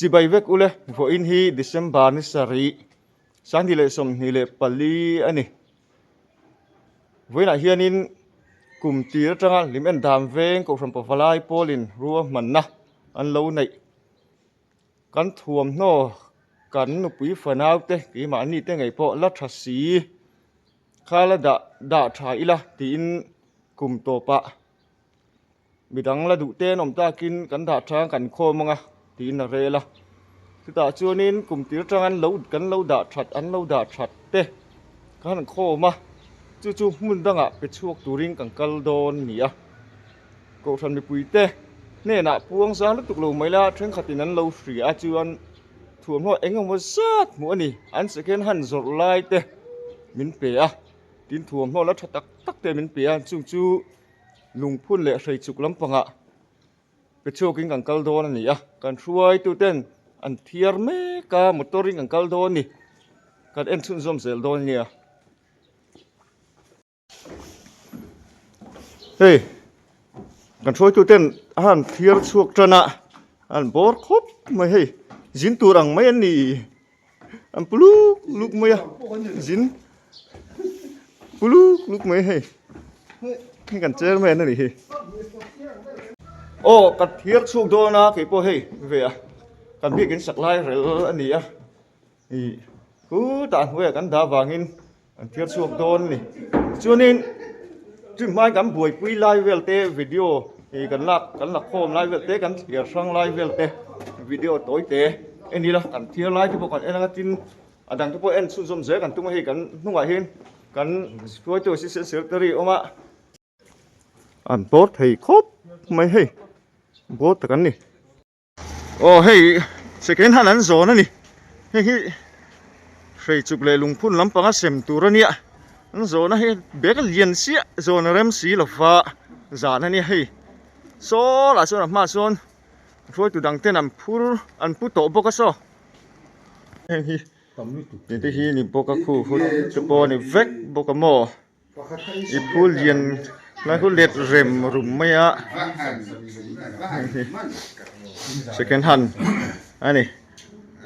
Chibai vek ule, vawiin hi December ni sarih, 2024 a ni. Vawiinah hianin kum tir atanga hlim en dan veng Kohhran Pavalai pawlin ruahmanna an lo neih. Kan thuamhnaw kan nupui fanau te keimahni te ngei pawh la tha si kha la dah dah tha ila tiin kum tawpah Midang la duh te an awm takin kan dah tha kan khawm ang a tiin a rel a. Chutah chuanin kum tir atang an lo kan lo dah that an lo dah that te kan han khawm a, chu chu hmun dangah pe chhuak turin kan kal dawn a ni a. Kohhran mipui te hnenah puang zang lutuk lo mai la thenkhatin an lo hria a chuan thuamhnaw eng emaw zat hmuh a ni. An second hand zawrh lai te min pe a, tin thuamhnaw la tha tak tak te min pe a chung chu. Lungphun leh hreichuk lampangah pe chhuakin kan kal dawn a ni a, kan hruaituten an thiar mek a, motor in kan kal dawn a ni, kan en chhunzawm zel dawn a nia. Hei kan hruaituten a han thiar chhuak tan a, an bawr khawp mai hei, zin tur ang mai an ni. An pu luk luk mai a zin pu luk luk mai hei hei kan chairman a ni hi aw ka thiar chhuak dawn a kei pawh hei ve a kan biakin sak lai rel a ni a ih khutah hnuaiah kan dah vangin An thil chhuak dawn a ni. Chuanin chu hmain kan buaipui lai vel te video ih kan lak kan la khawm lai vel te kan thliar hrang lai vel te video tawi te en ila kan thliar lai te pawh kan en anga tin a dang te pawh en chhunzawm zel kan tum a hei kan hnungah hian kan hruaitu assistant secretary a awm a. An bawr thei khawp mai hei bawr tak an ni. Aw hei second hand an zawn a ni hei hi hreichuk leh lungphun lampanga sem tur a nia an zawn a hei bag a lian chiah zawn a rem si lova zan a nia hei saw lah chuan a hmaah sawn hruaitu dang ten an phur an pu tawh bawk a saw heng hi tih te hi ni bawk a khu khu te pawh a ni vek bawk a maw. I phul lian lai khu let rem rum mai a second hand a ni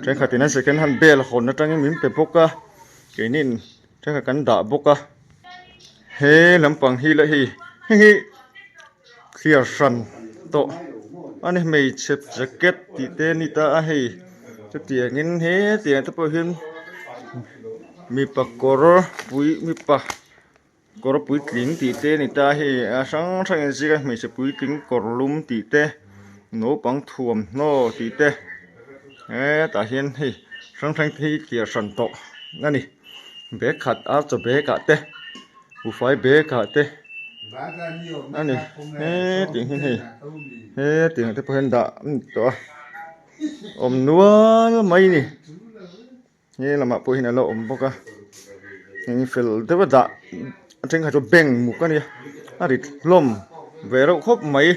thenkhat in a second hand bel hawn atangin min pe bawk a keinin thenkhat kan dah bawk a he lampang hi lah hei hei hi thliar hran tawh a ni hmeichhe jacket tih te a ni ta a hei chutiangin hetiang te pawh hian mipa kawr pui mipa kawr puitling tih te a ni ta a hei a hrang hrang in ziak a hmeichhe puitling kawr lum tih te naupang thuamhnaw tih te hetah hian hei hrang hrang te hi thliar hran tawh a ni bag khat a chaw bag ah te. Buhfai bag ah te a ni hetiang hian hei hetiang te pawh hian dah a ni tawh a awm nual mai a ni he lamah pawh hian a la awm bawk a eng fel deuh a dah a thenkhat chu bank muk a nia a rit hlawm ve reuh khawp mai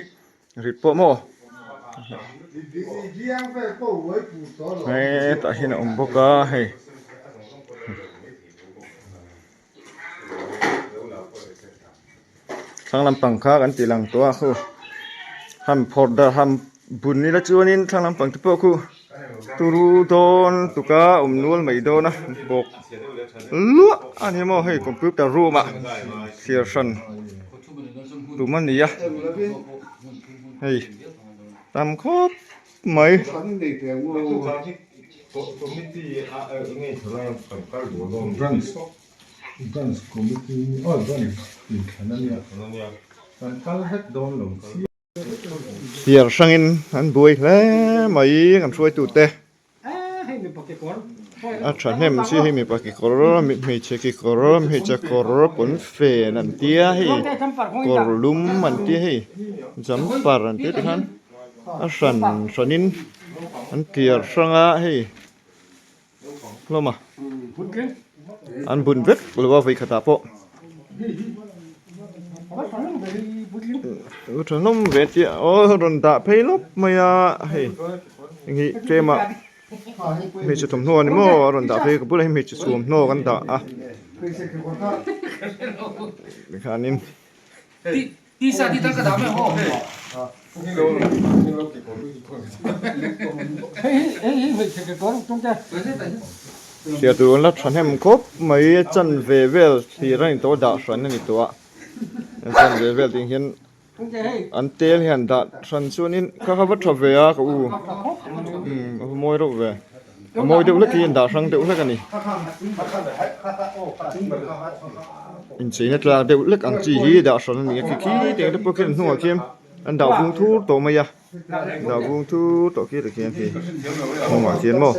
rit pawh maw hetah hian a awm bawk a hei. Thlang lampang kha kan tih lang tawh a khu han phawrh darh han bun ila chuanin thlang lampang te pawh khu turu dawn tuka awm nual mai dawn a bawk luah a ni maw hei computer room ah thlir hran tum a ni a hei tam khawp mai. Thliar hrangin an buai hle mai kan hruaitute a thahnem chi hei mipa kekawr hmeichhe kekawr hmeichhe kawr pawnfen an tia hei kawr lum an tia hei jumper an tia tikhan a hran hranin an tliar hrang a hei hlawm a an bun vek lo a vawikhatah pawh tha hlawm ve chiah aw rawn dah phei lawp mai a hei heng hi tlem ah hmeichhe thawmhnaw a ni maw a rawn dah phei ka bulah hian hmeichhe thuamhnaw kan dah a tikhanin. Thlir tur an la thahnem khawp mai a chanve vel thlir a ni tawh a dah hran a ni tawh a a chanve vel tih hian an tel hian dah hran chuanin kha kha va tha ve a ka u umm a va mawi reuh ve a mawi deuh hlek hi an dah hrang deuh hlek a ni incheina tlak deuh hlek ang chi hi dah hran a ni a khi khi tiang te pawh khian hnungah khian an dah vung thur tawh mai a dah vung thur tawh khi tikhian khi hnungah khian maw.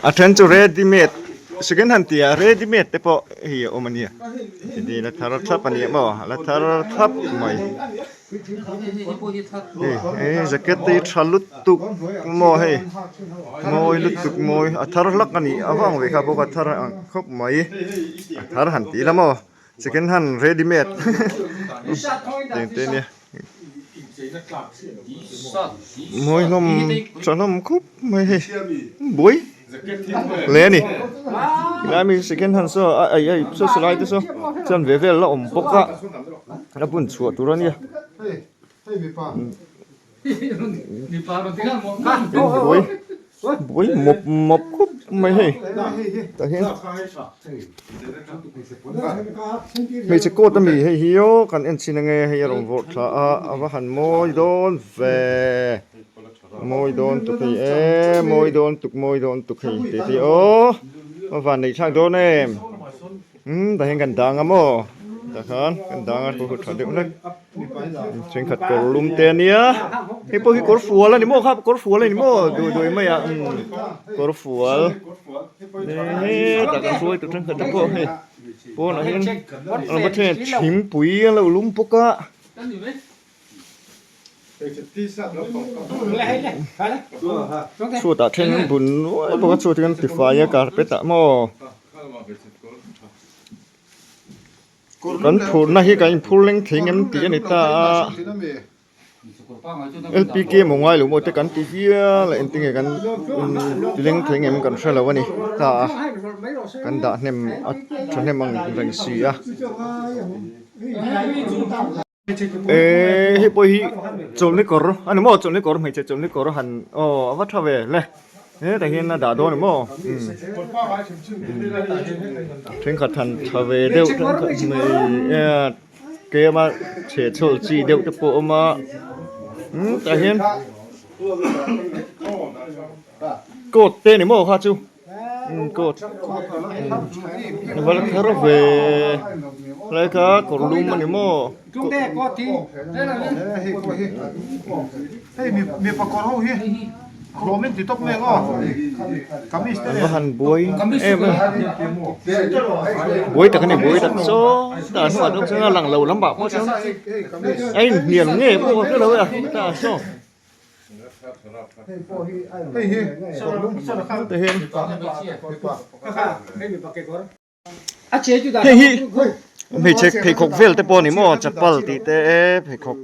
A then chu ready made second hand tih ah ready made te pawh hei a awm a nia heti la thar thlap a ni maw la thar thlap mai hei hei jacket te hi tha lutuk maw hei mawi lutuk mawi a thar hlak a nih avang ve kha bawk a thar ang khawp mai a thar han tih ila maw second hand ready made tih te nia. Mawi hlawm tha hlawm khup mai hei buai hle a ni tilai mi second hand saw a ai ai saw silai te saw chuan ve vel la awm bawk a a bun chhuah tur a nia buai buai mawp mawp khup mai hei tah hian hmeichhe coat ami hei hi aw kan en chhin ange hei a rawn vawrh thla a a va han mawi dawn ve mawi dawn tuk hei e mawi dawn tuk mawi dawn tuk hei tih te aw a van neih thlak dawn em umm tah hian kan dang a maw tah khan kan dang a kawr tha deuh hlek Thenkhat kawr lum te ania hei pawh hi kawr fual ani maw kha kawr fual ani maw duh duh mai a umm kawr fual hetah kan hruai tur thenkhat te pawh hei pawnah hian a lo va thleng thingpui a lo lum bawk a. Chhuatah then an bun nuai bawk a chhuat hi an tifai a carpet ah maw. Kan phurhna hi kan inphur leng thei ngem tih a ni ta a, LPK maw ngai lo maw te kan ti hial a engtinge kan ti leng thei ngem kan hre lo a ni ta a, kan dah hnem a thahnem ang reng si a. Eee hei pawh hi chawlhni kawr a ni maw chawlhni kawr hmeichhe chawlhni kawr han aw a va tha ve le hetah hian a dah dawn a ni maw umm thenkhat han tha ve deuh thenkhat mai tlema chhehchhawl chi deuh te pawh a awm a umm tah hian coat te a ni maw kha chu. Coat val kher ve lai kha kawr lum a ni maw an va han buai em a buai tak a ni buai tak saw tah hnungah deuh chuan a lang lo lam ah pawh chuan a inhnial ngei pawh ka hre lo e a tah saw. Hei hi hmeichhe pheikhawk vel te pawh a ni maw chapal tih te pheikhawk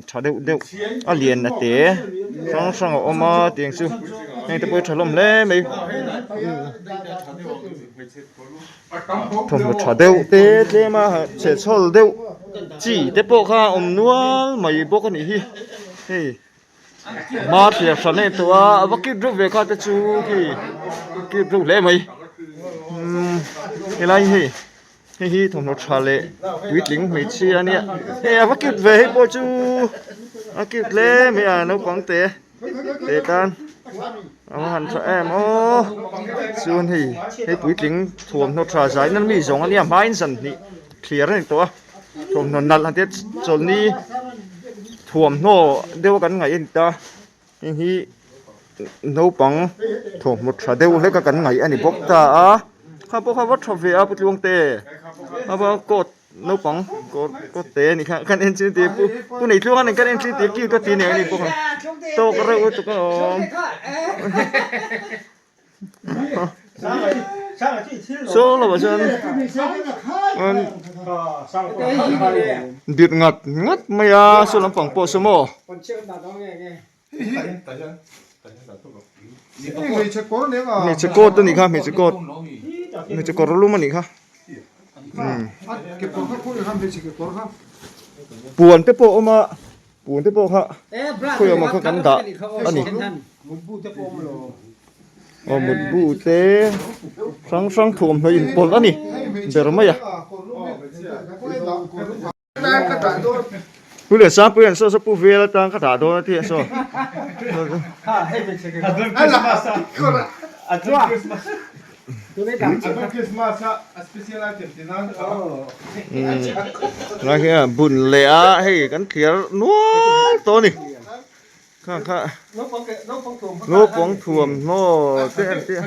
tha deuh deuh a lian a te hrang hrang a awm a tiang chu heng te pawh hi tha hlawm hle mai thawmhnaw tha deuh te tlem a chhehchhawl deuh chi te pawh kha a awm nual mai bawk a nih hi hei hma thliar hran em tawh a a va cute deuh ve kha te chu khi cute deuh hle mai umm helai hi hei hei hi thawmhnaw tha leh puitling hmeichhia a nia hei a va cute ve hei pawh chu a cute hle mai a naupang te. Teh tan a va han tha em aw chuan hei hei puitling thuamhnaw tha zai nan mi zawng a nia hmain zan hnih thlir a ni tawh a thuamhnaw nalh han tia chawlhni thuamhnaw deuh a kan ngaih a ni ta heng hi naupang thuamhnaw tha deuh hlek a kan ngaih a ni bawk ta a kha pawh kha va tha ve a pu tluangte a va coat Naupang kawr kawt te a nih kha kan en chin tih pu pu nei tluang a ni kan en chin tih kiu ka ti aniang a ni bawk ang tawk reuh lutuk a awm saw lovah chuan dirh ngat ngat mai a saw lampang pawh saw maw. Hmeichhe coat a nih kha hmeichhe coat hmeichhe kawr lum a nih kha puan te pawh a awm a puan te pawh kha khawi awmah kha kan dah a ni aw mutbu te hrang hrang thuamhnaw inpawlh a ni ber mai a. Pu leh Sangpui an saw saw Pu Vel atang ka dah dawn a ti a saw. Lai hi a bun leh a hei kan thliar nual tawh a ni. Kha kha naupang thuamhnaw te an ti a.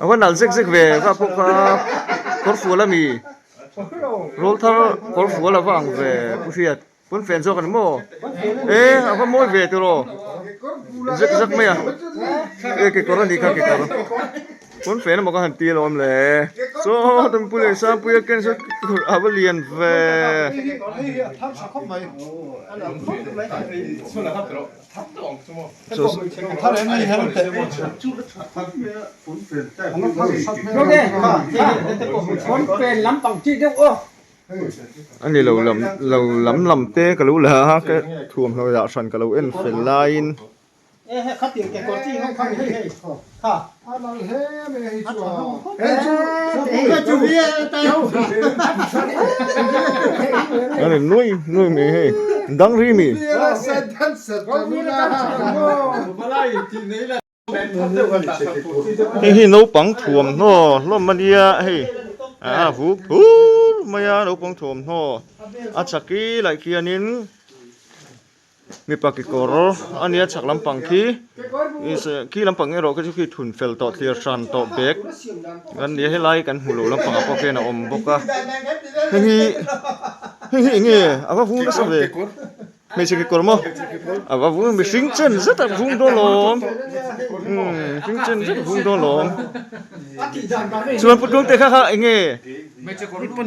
A va nalh zek zek ve kha pawh kha kawr fual a mi rawl thar kawr fual a va ang ve pu hriat pawn fen zawk a ni maw e a va mawi ve tiraw zek zek mai a e kekawr a nih kha kekawr pawn fen emaw ka han ti alawm le saw Tampui leh Sangpuia ken saw kekawr a va lian ve. A ni lo lam lo lam lam te ka lo la a ka thuamhnaw dah hran ka lo en fel laiin. A ni nuai nuai mai hei dang ri mi. Hei hi naupang thuamhnaw hlawm a nia hei a vuk phur mai a naupang thuamhnaw a chaki laih khianin mipa kekawr a nia chhak lampang khi khi lampang erawh khi chu khi thun fel tawh thlir hran tawh bag an nia helai kan hmu lo lampangah pawh khian a awm bawk a hei hi hei hi eng nge a va vung nasa ve. Hmeichhe kekawr maw? A va vung mihring chen zet a vung dawn lawm. Umm mihring chen zet a vung dawn lawm. Chuan pu Tluangte kha kha eng nge?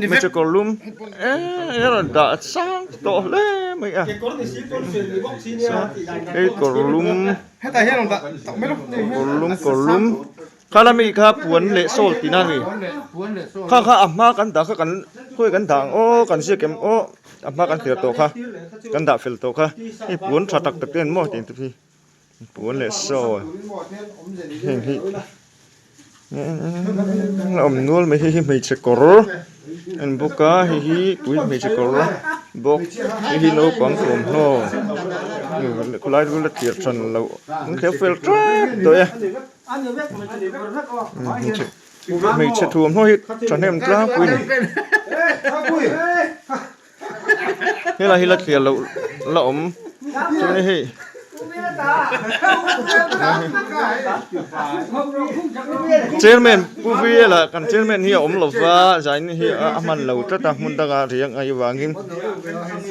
Hmeichhe kawr lum eee a rawn dah sang tawh hle mai a. Hei kawr lum kawr lum kawr lum Kha lami kha puan leh sawl tihna a ni. Kha kha a hma kan dah kha kan khawi kan dah ang aw kan ziak em aw a hma kan hriat tawh kha kan dah fel tawh kha hei puan tha tak tak te an maw tih te hi puan leh sawl heng hi a awm nual mai hei hi hmeichhe kawr a ni bawk a hei hi pui hmeichhe kawr bawk hei hi naupang thuamhnaw khawlai chu la thlir than loh an khel fel tep tawh e. Hmeichhe thuamhnaw hi thahnem tlangpui a ni. Helai hi la thliar loh la awm chuan hei Chairman Pu Vela kan chairman hi a awm lo va zain hi a hman lo tlat a hmun danga riang a avangin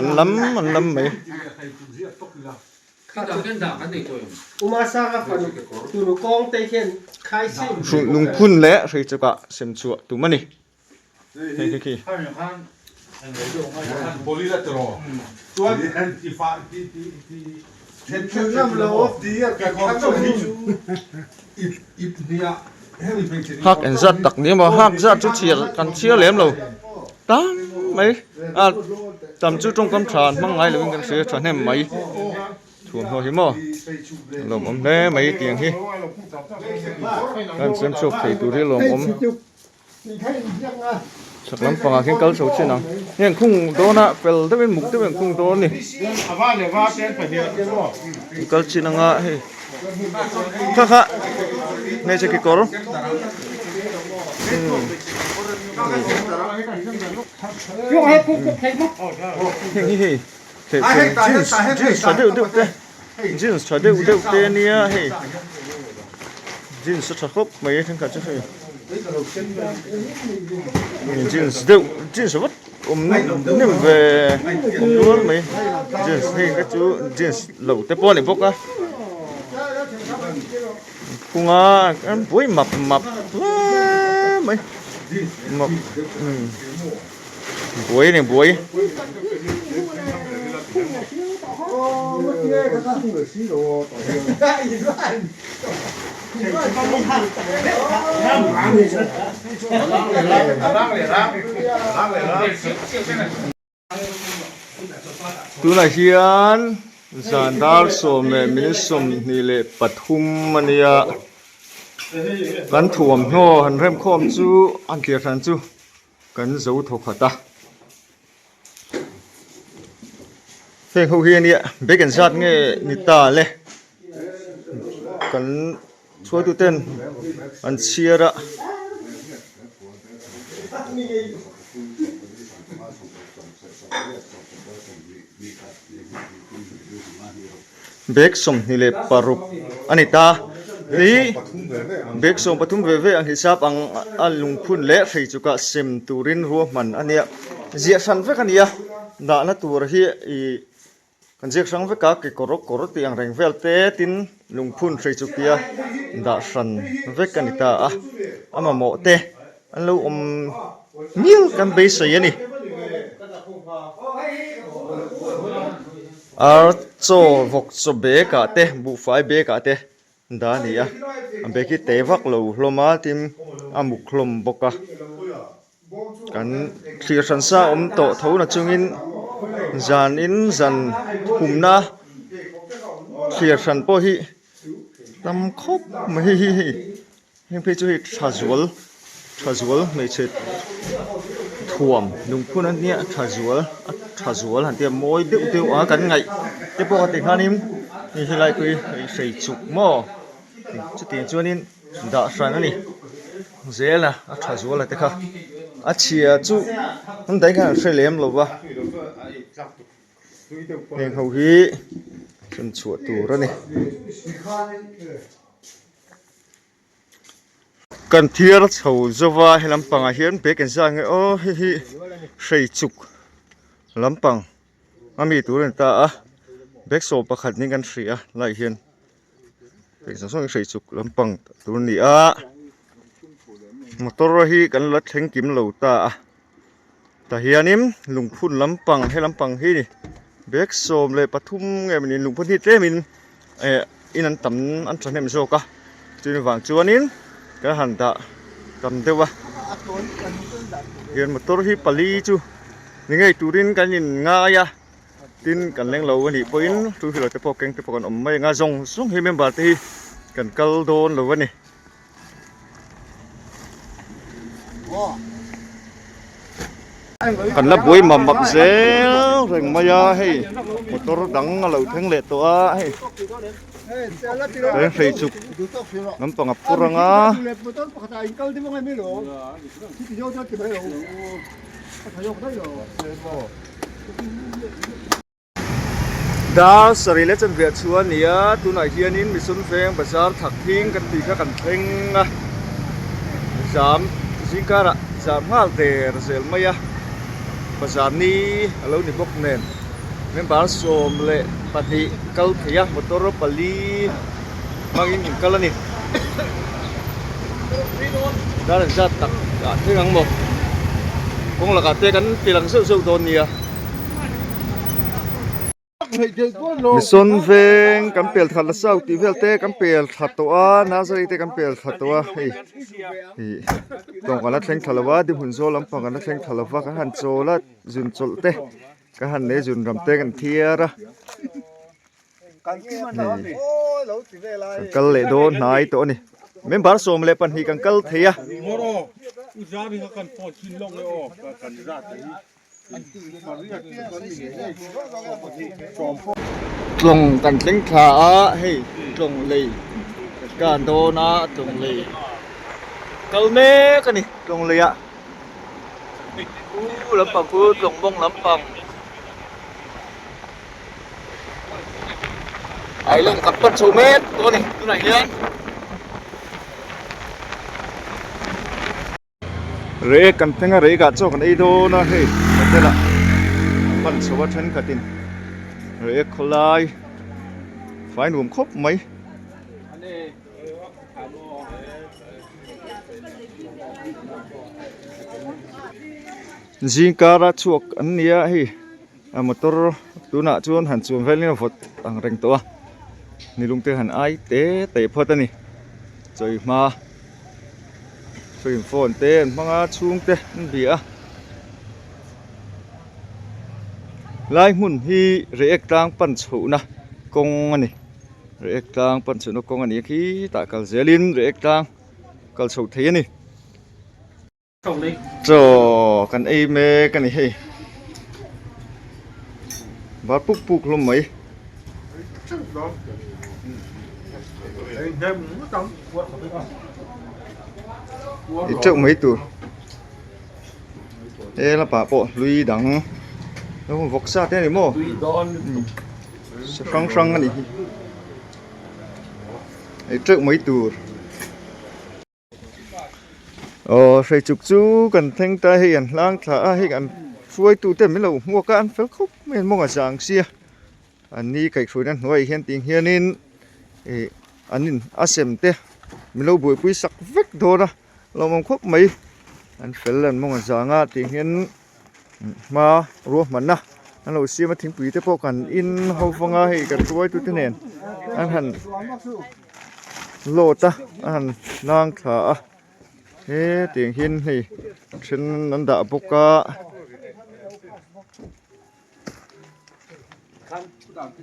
an lam an lam mai. Lungphun leh hreichukah sem chhuah tum a ni. Hei khi khi. Hak engzat tak ni emaw hak zat chu chhiar kan chhiar lem lo tam mai a tam chu tawngkam tha an hmang ngai lovin kan hria thahnem mai thuamhnaw hi maw lawmawm hle mai tiang hi kan sem chhuak thei tur hi lawmawm. Chhak lampangah khian kal chho chin ang. Heng khung dawnah fel deuhin muk deuhin an khung dawn a ni. Kal chin anga hei kha kha hmeichhe kekawr heng hi hei jeans jeans tha deuh deuh te jeans tha deuh deuh te ania hei jeans a tha khawp mai thenkhat chu hei jeans deuh jeans vat awm hnem ve awm nual mai jeans hei te chu jeans lo te pawh a ni bawk a phunga an buai map map hle mai map umm buai a ni buai. Tunah hian zan dar 10:23 a nia kan thuamhnaw han remkhawm chu an tlir hran chu kan zo thaw khat a. Heng ho hi a nia bag an zat nge ni ta le kan chhuaitu ten an chhiar a. Bag 26 a ni ta hi bag 13 ve ve ang hisap ang a lungphun leh hrei chu kah sem turin ruahman a nia ziah hran vek a ni a dahna tur hi ih kan ziak hrang vek a kekawr kawr tih ang reng vel te tin lungphun hrei chu kia dah hran vek a ni ta a a mamawh te an lo awm mial kan beisei a ni. Ar chaw vawk chaw bag ah te buhfai bag ah te dah a ni a a bag hi te vak lo hlawm a tin a muk hlawm bawk a kan thlir hran sa awm tawh tho na chungin zan in zan humna thlir hran pawh hi tam khawp mai hei hi hei heng phei chu hei tha zual tha zual hmeichhe thuam lungphun a nia tha zual a tha zual han tia mawi deuh deuh a kan ngaih te pawh a ti khanin hei helai pawh hi hei hrei chuk maw chutiang chuanin dah hran a ni zel a a tha zual a te kha a chhia chu hnam dang hian an hre lem lo va. Heng ho hi chhun chhuah tur a ni. Kan thiar chho zova he lampangah hian bag an zah nge aw hei hi hrei chuk lampang a mi tur a ni ta a bag 11 niin kan hria a laiah hian hei zawng zawng hi hrei chuk lampang tur a ni a motor hi kan la thleng kim lo ta a. Tah hianin lungphun lampang he lampang hi bag 13 nge mawni lungphun hi tlemin eh in an tam an thahnem zawk a chumi vang chuanin kan han dah tam deuh a hian motor hi pali chu ni ngei turin kan in ngai a tin kan leng lo a nih pawhin two wheeler te pawh keng te pawh kan awm mai ang a zawng zawng hi member te hi kan kal dawn lo a ni. Kan la buai map map zel reng mai a hei motor dang a lo thleng leh tawh a hei hrei chuk lampang a phur ang a. Dar sarih leh chanve a chhuah a ni a tunah hianin Mission Veng bazar thak hing kan tih kha kan thleng a zam zingkarah zam nghal der zel mai a bazar ni a lo ni bawk nen member 12 kal thei a motor pali hmangin kan kal a ni dar an zat tak ah thleng ang maw kawng lakah te kan ti lang zeuh zeuh dawn nia. Mission veng kan pel that la sau tih vel te kan pel thla tawh a nursery te kan pel thla tawh a hei ih tawng kan la thleng thla lo a dihmun zawl lampang kan la thleng thla lo va kan han chawl a zun chawlh te kan han nei zun ram te kan thiar a hei kan kal leh dawn hnai tawh a ni member 12 kan kal thei a. Tlawng kan thleng thla a hei tlawng lei kan dawn a tlawng lei kal mek a ni tlawng lei ah u lampang khu tlawng mawng lampang island kan pan chho mek tawh a ni tunah hian. Rek kan thleng a rek ah chaw kan ei dawn a hei hotel ah pan chho a thenkhatin rek khawlai fai nuam khawp mai. Zingkara chhuak an ni a hei a motor. tunah chuan han chuan velin a vawt ang reng tawh a nilung te han ai te te phawt a ni chawi hma sawiin phone te an hmang a chhung te an bia a lai hmun hi reiek tlang pan chhohna kawng a ni reiek tlang pan chhohna kawng a ni a khitah kal zelin reiek tlang kal chho thei a ni. Chaw kan ei mek a ni hei var puk puk hlawm mai. I teuh mai tur he lamah pawh hlui dang vawksa te a ni maw hrang hrang a nih hi ei teuh mai tur. Aw hrei chuk chu kan thleng ta hei an hlang thla a hei an hruaitu te min lo hmuak a an fel khawp mai an mawng a zang sia an ni kaihhruaina hnuaiah hian tih hianin ih an in a sem te min lo buaipui sak vek dawn a lawmawm khawp mai an fel an mawng a zang a tih hian hma ruahmanna an lo siam a thingpui te pawh kan in ho fang a hei kan hruaitu te nen an han. Load a a han hlang thla a hetiang hian hei then an dah bawk a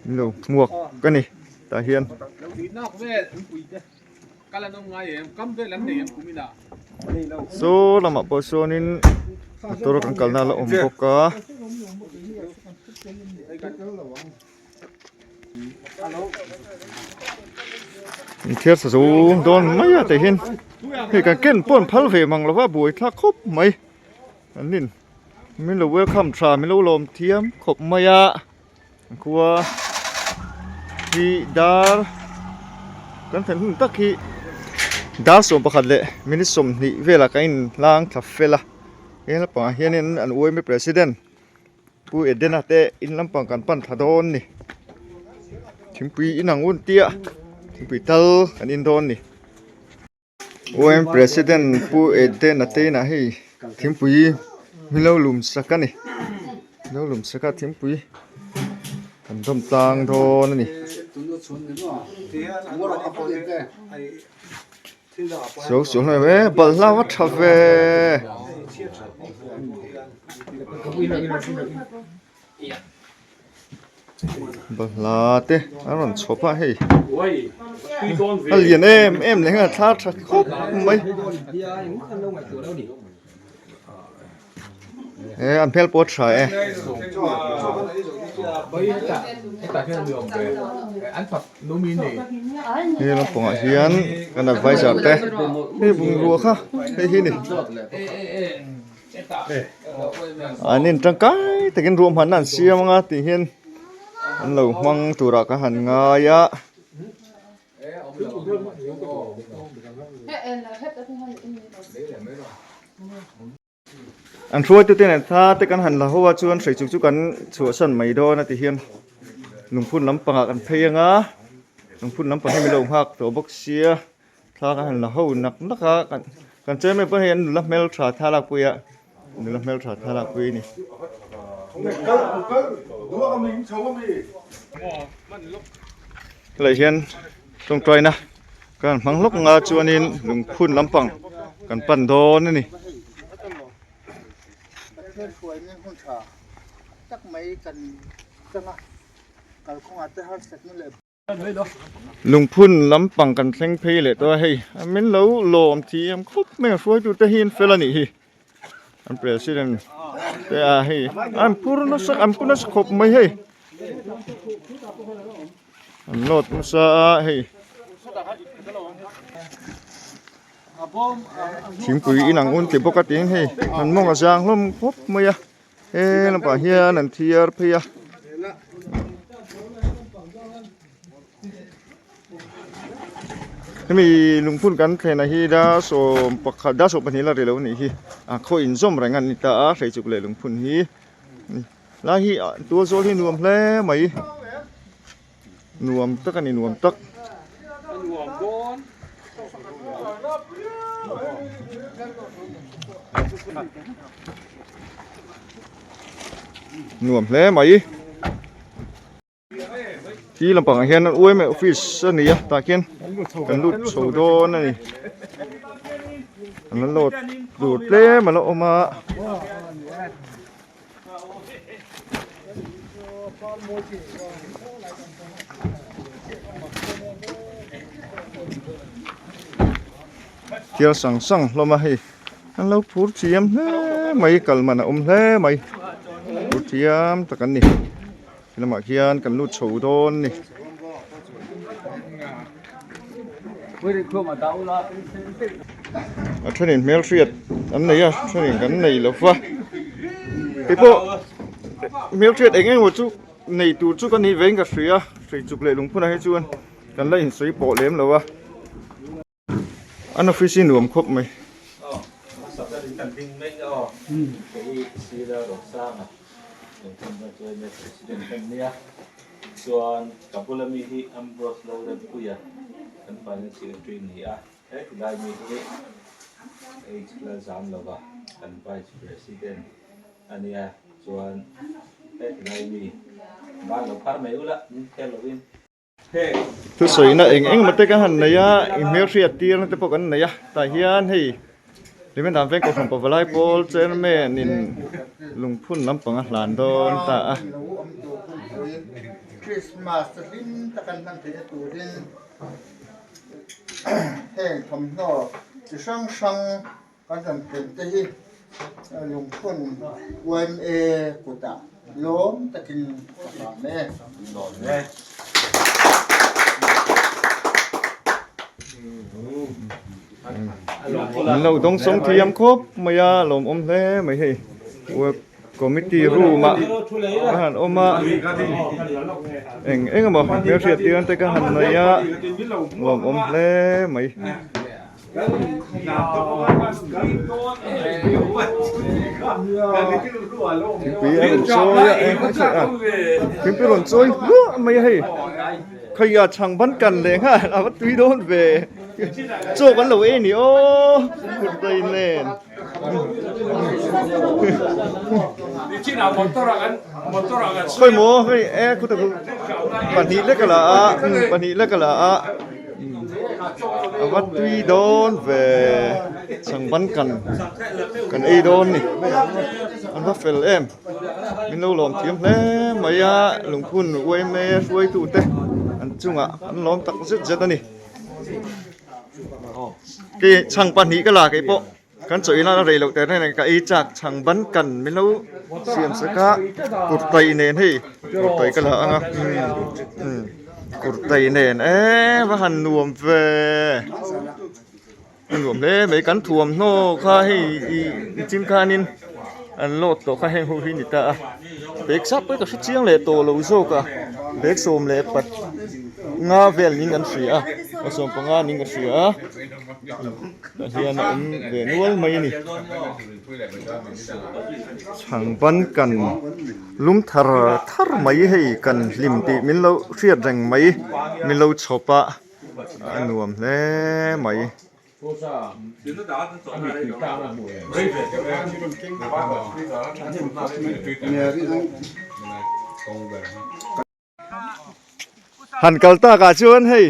min lo hmuak a ni tah hian. Saw lamah pawh sawnin motor kan kalna a la awm bawk a. Inthiar sa zo dawn mai a tih hian hei kan ken pawh an phal ve mang lova buai thlak khawp mai an nin min lo welcome tha min lo lawm thiam khawp mai a khua hi dar kan thlen hun tak hi dar 11 leh minute 20 velah kan in hlang thla fel a he lampangah hianin an uaimi president. Pu Edena te in lampang kan pan thla dawn ni. Thingpui in ang un tia thingpui tal kan in dawn ni. OM President Pu Edena te inah hei thingpui min lo lum sak a ni. Min lo lum sak a thingpui kan dawm tlang dawn a ni. Suau suau hlawm e balhla va tha ve. Balhla te a rawn chhawp a hei a lian em em leh nghal thla tha khawp mai e an hmel pawh a tha e. He lampangah hian kan advisor te hei bungrua kha hei hi a ni an in tangkai takin ruahmanna an siam anga tih hian an lo hmang turah ka han ngai a. An hruaitute nen tha te kan han la ho a chuan hrei chuk chu kan chhuahsan mai dawn a ti hian lungphun lampangah kan phei anga lungphun lampang hi min lo nghak tawh bawk sia thla kan han la ho nak nak a kan kan chairman pawh hei an nula hmeltha thlalak pui a nula hmeltha thlalak pui a ni. Helai hian tawngtaina kan hmang hlawk anga chuanin lungphun lampang kan pan dawn a ni. Lungphun lampang kan thleng phei leh tawh a hei min lo lawm thiam khawp mai a hruaitute hi an fel a nih hi an president te a hei an phur nasa an phur nasa khawp mai hei. An load nasa a hei thingpui in ang un ti bawk a tiin hei an mawng a zang hlawm khawp mai a he lampah hian an thiar phei a. Hemi lungphun kan thlenah hi dar 11 dar 12 la ri lo a nih hi a khaw inzawm reng a ni ta a hreichuk leh lungphun hi. Lai hi tual zawl hi nuam hle mai nuam tak a ni nuam tak. Nuam hle mai. Ti lampangah hian yma office a ni a tah khian kan lut chho dawn a ni an la load tur tlem a la awm a. Thil sang sang hlawm a hei an lo phur thiam hle mai kal man a awm hle mai phur thiam tak an ni he lamah khian kan lut chho dawn a ni. A thenin hmelhriat an nei a thenin kan nei lo va keipawh hmelhriat eng eng emaw chu nei tur chu ka ni vein ka hria hreichuk leh lungphunah hi chuan kan la insawi pawh lem lo a. An office hi nuam khawp mai. Thusawiina eng eng emaw te kan han nei a inhmelhriat tirna te pawh kan nei a tah hian hei Hlimen dan veng kohhran pavalai pawl chairman in lungphun lampang a hlan dawn ta a. Christmas te hlim tak an hman theihna turin heng thawmhnaw chi hrang hrang kan rawn ken te hi lungphun yma kutah lawm takin ka hlam e. An lo dawng sawm thiam khawp mai a lawmawm hle mai hei work committee room ah a han awm a eng eng emaw hmelhriat tir te ka han nei a lawmawm hle mai. Thingpui a rawn chawi a eng a thingpui a rawn chawi hluah mai a hei khawiah chhang ban kan leh nghal a va tui dawn ve chaw kan lo ei a ni aw kurtai nen. Khawi maw hei e khutah pahnih lek a la a pahnih lek a la a. A va tui dawn ve changban kan kan ei dawn ni an va fel em min lo lawm thiam hle mai a lungphun yma hruaitu te an chungah an lawm tak zet zet a ni kei chhang pahnih ka la keipawh. Kan chaw inah a rei loh teh reng ka ei chak chhang ban kan min lo siam sak a kurtai nen hei kurtai ka la ang a umm kurtai nen eee va han nuam ve a nuam hle mai kan thuamhnaw kha hei ih nichin khanin an load tawh kha heng ho hi a ni ta a bag zat pawh hi ka hre chiang leh tawh lo zawk a bag 15 vel niin kan hria a 15 niin ka hria a. Tah hian a awm ve nual mai a ni. Chhangban kan lum thar thar mai hei kan hlim tih min lo hriat reng mai min lo chhawp a a nuam hle mai. Han kal takah chuan hei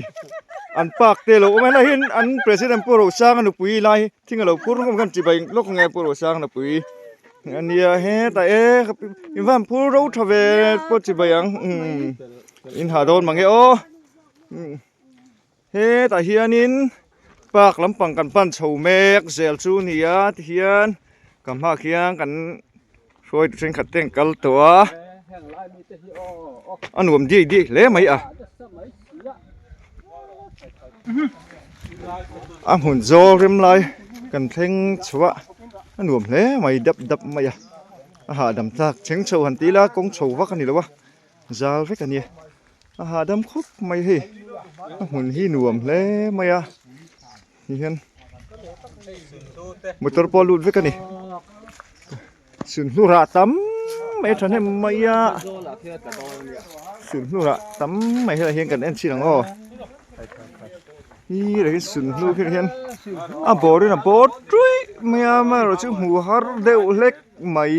an park te lo awm a helai hian an president Pu Rosanga nupui lai thing a lo phur ngawm khan chibai lawk nge Pu Rosanga nupui a nia hetah e in van phur ro tha ve pawh chibai ang umm in ha dawn mange aw hetah hianin park lampang kan pan chho mek zel chu a ni a tihian ka hmaah khian kan. Hruai tu thenkhat te an kal tawh a a nuam diai diai hle mai a a hmun zawl rem lai kan thleng chhuah a nuam hle mai dap dap mai a a hahdam tlak chheng chho han tih ila kawng chho vak a ni lo a zal vek a nia a hahdam khawp mai hei a hmun hi nuam hle mai a. Ti hian motor pawh a lut vek a ni sunhlu rah tam mai a thahnem mai a sunhlu rah tam mai helai hian kan en chhin ang aw hi lai hian sunhlu khi hian a bawr in a bawr tuih mai a amaherawhchu hmuh har deuh hlek mai.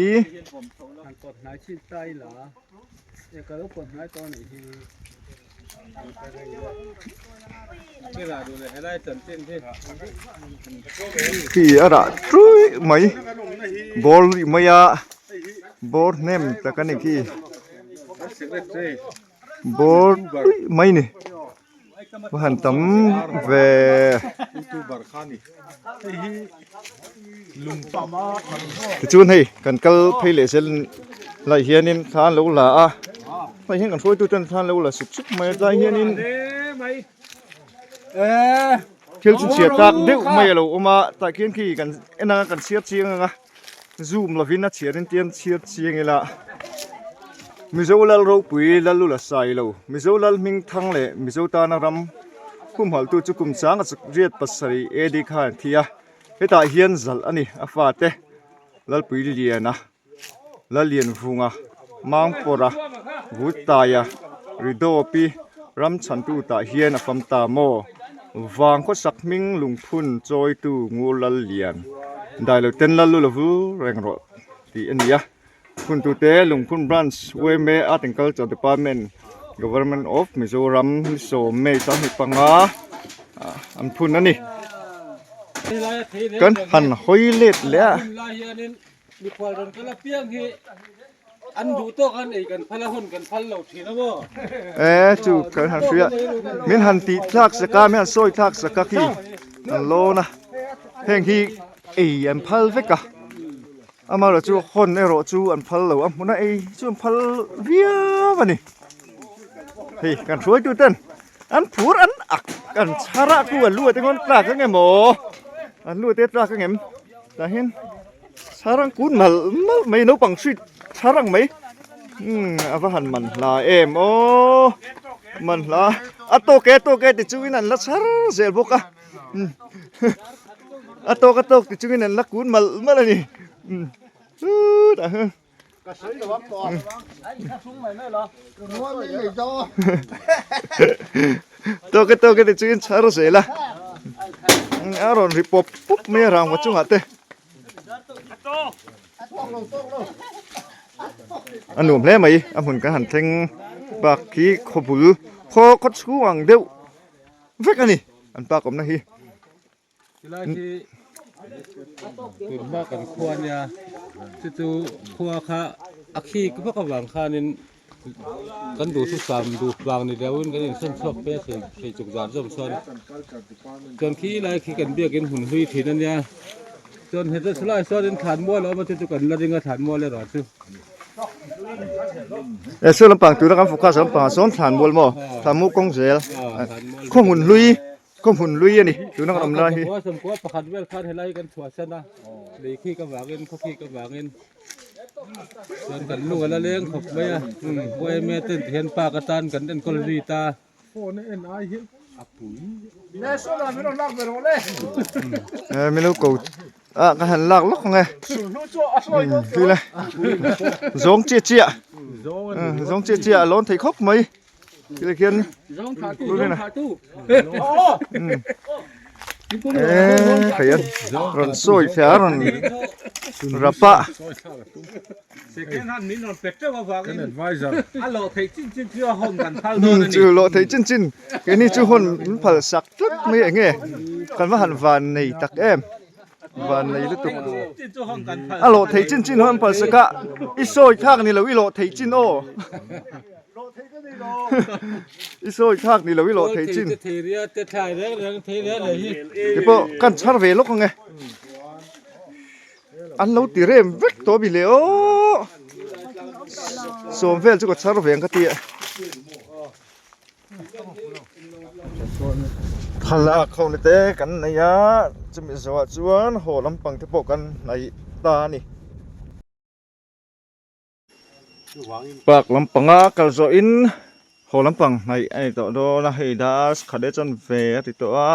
Khi a rah ṭuih mai bawr luih mai a bawr hnem tak a ni khi bawr luih mai a ni va han tam ve. Tichuan hei kan kal phei leh zel lai hianin thla an lo la a hei hian kan hruaitu ten thla an lo la sup sup mai a tlai hianin thil chhinchhiah tlak deuh mai a lo awm a tah khian khi kan en anga kan chhiar chiang anga zoom lovin a chhiar in tian chhiar chiang ila Mizo lal ropui Lalula Sailo Mizo lal hming thang leh Mizo tana ram humhaltu chu kum chang a riat pasarih AD khan a thi a hetah hian zalh a ni a fate Lalpui Liana Lalianvunga Mangpawrha Vutaia Ridawpi ram chhantu tah hian a fam ta maw? Vang khawsak hming lungphun chawitu Ngur Lallian Dailoten Lalu Lovu reng rawh tih a ni a. Phuntute Lungphun Branch yma Art and Culture Department Government of Mizoram ni sawm May 25 an phun a ni. Kan han hawi let leh a. Mikhual rawn kal apiang hi an duh tawk an ei kan phal a hun kan phal lo thin a maw? E chu kan han hria min han tih thlak sak a min han sawi thlak sak a khi an lawn a heng hi ei an phal vek a amaherawh chu hawn erawh chu an phal lo a hmuna ei chu an phal viau a ni hei kan hruaitu ten an phur an ak an chhar a khu an lu ah te khawn tlak ang em aw an lu ah te tlak ang em tah hian Chharang kun malh malh mai naupang hri chharang mai umm a va han man hla em aw man hla a tawk e tawk e ti chungin an la chhar zel bawk a umm a tawk a tawk ti chungin an la kun malh malh a ni umm chutah hian. Tawk e tawk e ti chungin chhar zel a a rawn ri pawp pawp mai a rangva chungah te a nuam hle mai a hmun kan han thleng bak khi khaw bul khaw khaw chhung ang deuh vek a ni an park awmna hi. Tilai hi tunhma kan khua nia chu chu khua kha a khik vak avang khanin kan duhthusam duh vang ni loin kan insawn chhuak phei a thei thei chuk zar zawm sawn chuan khi lai khi kan biakin hun hlui thin a nia chuan heta chulai sawn thlan mual a awm a chu chu kan la ring a thlan mual erawh chu. E saw lampang tura kan focus lampangah sawn thlan mual maw thlan mual kawng zel khaw hmun hlui. Khaw hmun lui a ni tuna kan awm lai hi. Sawmkua pakhat vel khan helai kan chhuah san a, lei khik avangin khaw khik avangin chuan kan lung a la leng khawp mai a, yma ten ti hian park atan kan enkawl zui ta. Milo ko ah ka han lak lawk ang e tui le zawng chiah chiah zawng chiah chiah a lawn thei khawp mai. Tila khian e thei a rawn sawi thei a rawn rap a. Chu lawh thei chin chin keini chu hawn min phal sak tlat mai eng nge kan va han van nei tak em van nei lutuk a lawh thei chin chin hawn phal sak a i sawi thlak ni lo i lawh thei chin aw. I sawi thlak ni lo i lawh thei chin. Ti pawh kan chhar ve lawk ang e. An lo ti rem vek tawh mi le aw. Sawm vel chu ka chhar ve ang ka ti a. Thlalak ho ni te kan nei a chumi zawhah chuan haw lampang te pawh kan hnaih ta a ni. Park lampanga kal zawhin haw lampang hnaih a ni tawh dawn a hei dar khat e chuan ve a ti tawh a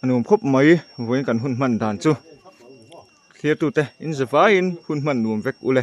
a nuam khawp mai vawiin kan hun hman dan chu thlir tute in za vaiin hun hman nuam vek ule.